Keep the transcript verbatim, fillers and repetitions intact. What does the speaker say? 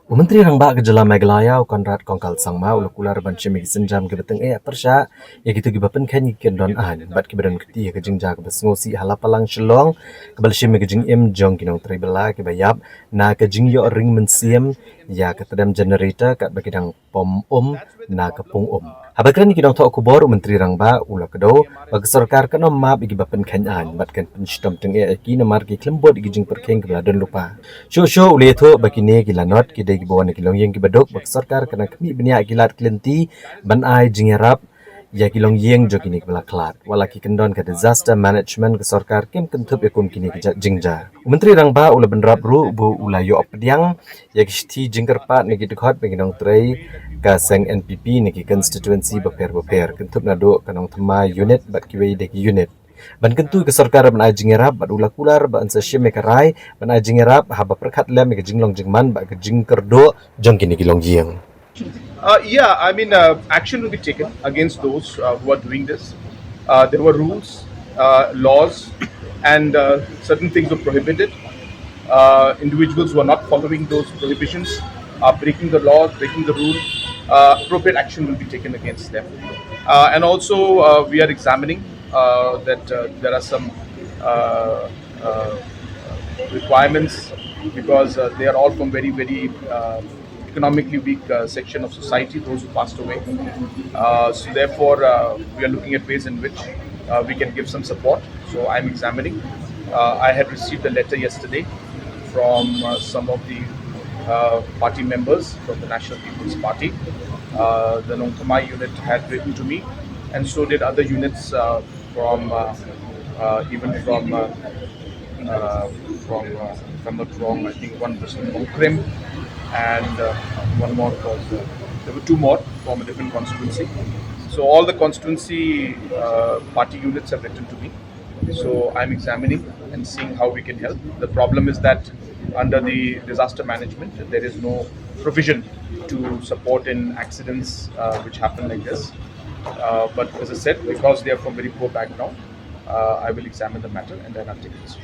U Myntri Rangbah ka Jylla Meghalaya, u Conrad Kongkal Sangma, u la kular ban shim ïa ki sienjam kiba tyngeh pyrshah ïa kito kiba pynkheiñ ïa ki kyndon aiñ bad kiba don kti ïa ka jingjia kaba sngewsih ha Lapalang, Shillong, kaba la shim ïa ka jingim jong ki nongtrei bylla kiba ïap na ka jingïoh ring mynsiem ïa ka tdem generator katba ki dang pom um na ka pung um. Haba kren ïa ki nongthoh khubor, u Myntri Rangbah u la kdew ba ka sorkar kan ym map ïa kiba pynkheiñ aiñ bad kan pynshitom tyngeh ïa ki namar ki khlem bud ïa ki jingpyrkhing kiba la don lypa. Shuh shuh u la ïathuh ba kine ki lanot ki dei kiba wan na ki longïing kiba duk, ba ka sorkar kan nang khmih bniah ïa ki lad ki lynti ban ai jingïarap ïa ki longïing jong kine kiba la khlad. Wat la ki kyndon ka disaster management, ka sorkar kim kynthup ïa kum kine ki jait jingjia. U Myntri Rangbah u la bynrap ruh ba u la ïoh pdiang ïa ki shithi jingkyrpad na ki dkhot bad ki nongtrei ka seng N P P na ki constituency bapher bapher, kynthup naduh ka Nongthymmai unit bad kiwei de ki unit, ban kyntu ïa ka sorkar ban ai jingïarap, bad u la kular ba un sa shim ïa ka rai ban ai jingïarap haba pyrkhat lem ïa ka jinglong jingman bad ka jingkyrduh jong kine ki longïing. Uh, yeah, I mean, uh, action will be taken against those uh, who are doing this. Uh, there were rules, uh, laws, and uh, certain things were prohibited. Uh, individuals who are not following those prohibitions are breaking the law, breaking the rule. Uh, appropriate action will be taken against them. Uh, and also, uh, we are examining uh, that uh, there are some uh, uh, requirements because uh, they are all from very, very uh, economically weak uh, section of society, those who passed away. Uh, so therefore, uh, we are looking at ways in which uh, we can give some support. So I'm examining. Uh, I had received a letter yesterday from uh, some of the uh, party members from the National People's Party. Uh, the Nongthymmai unit had written to me, and so did other units uh, from uh, uh, even from uh, uh, from uh, if I'm not wrong, I think one person from Krim, and uh, one more was uh, there were two more from a different constituency. So all the constituency uh, party units have written to me. So I'm examining and seeing how we can help. The problem is that under the disaster management, there is no provision to support in accidents uh, which happen like this. Uh, but as I said, because they are from very poor background, uh, I will examine the matter and then I'll take a decision.